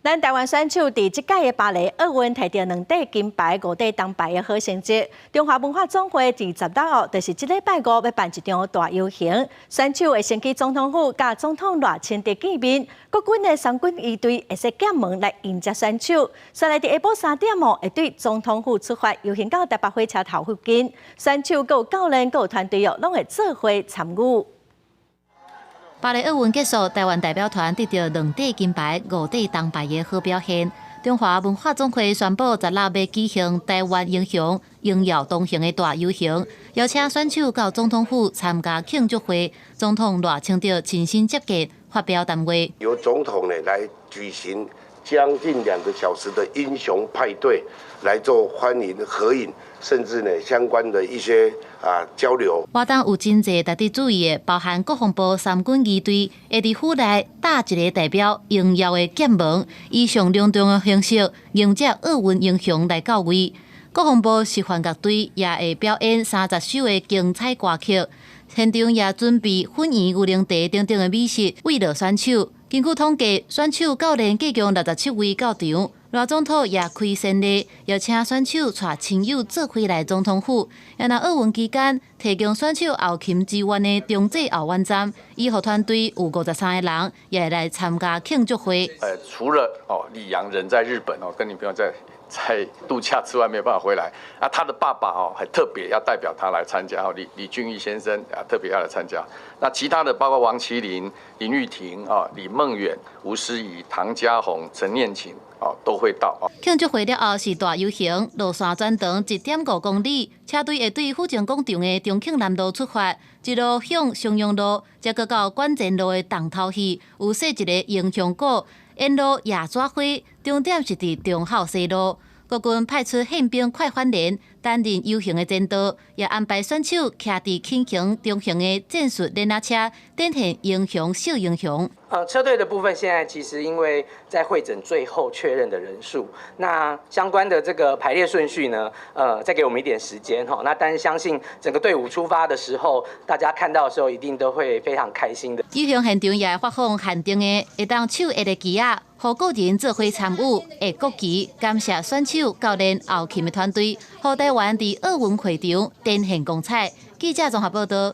咱台灣選手佇這屆的巴黎奧運提著兩塊金牌、五塊銅牌的好成績。中華文化總會佇16號，就是這禮拜五欲辦一場大遊行，選手會先去總統府佮總統賴清德見面，國軍的三軍儀隊會設劍門來迎接選手。煞來佇下晡3點哦，會對總統府出發，遊行到台北火車頭附近，選手閣有教練閣有團隊哦，攏會做伙參與。巴黎奧運結束，台灣代表團得著兩塊金牌、五塊銅牌的好表現。中華文化總會宣布，十六欲舉行台灣英雄榮耀東行的大遊行，邀請選手到總統府參加慶祝會。總統賴清德親身接見，發表談話。由總統呢來舉行將近2個小時的英雄派對，來做歡迎合影，甚至呢相關的一些交流。活動有真濟值得注意的，包含國防部三軍儀隊會佇府內搭一个代表榮耀的劍門，以上隆重的形式迎接奧運英雄來到位。國防部示範樂隊也會表演30首的精彩歌曲，現場也準備粉圓牛奶茶等等的美食，慰勞選手。根據統計，選手教練計共67位到場。賴總統也開先例，邀請選手帶親友做伙來總統府。也若奧運期間提供選手後勤支援的中濟後援站，醫護團隊有53個人也會來參加慶祝會。除了哦，李洋人在日本哦，跟女朋友在度假之外，沒有辦法回來。啊，他的爸爸哦，還特別要代表他來參加哦，李李俊毅先生啊，特別要來參加。那其他的包括王齊麟、林郁婷啊、李夢遠、吳思怡、唐家鴻、陳念琴哦，都會到哦。慶祝會了後是大遊行，路線全長1.5公里，車隊會對府前廣場的重慶南路出發，一路向襄陽路，再閣到館前路的重頭戲，有設一个英雄鼓，沿路野紙花，終點是佇忠孝西路。國軍派出憲兵快反連擔任遊行的前導，也安排選手騎佇輕型、中型的戰術鏈仔車，展現英雄惜英雄。車隊的部分現在其實因為在彙整最後確認的人數，那相關的這個排列順序呢，再給我們一點時間哈。那但是相信整個隊伍出發的時候，大家看到的時候一定都會非常開心的。遊行現場也會發放限定的會當手握的旗仔，予個人做伙參與，的國旗，感謝選手、教練、後勤的團隊，予台灣佇奧運會場展現光彩。記者綜合報道。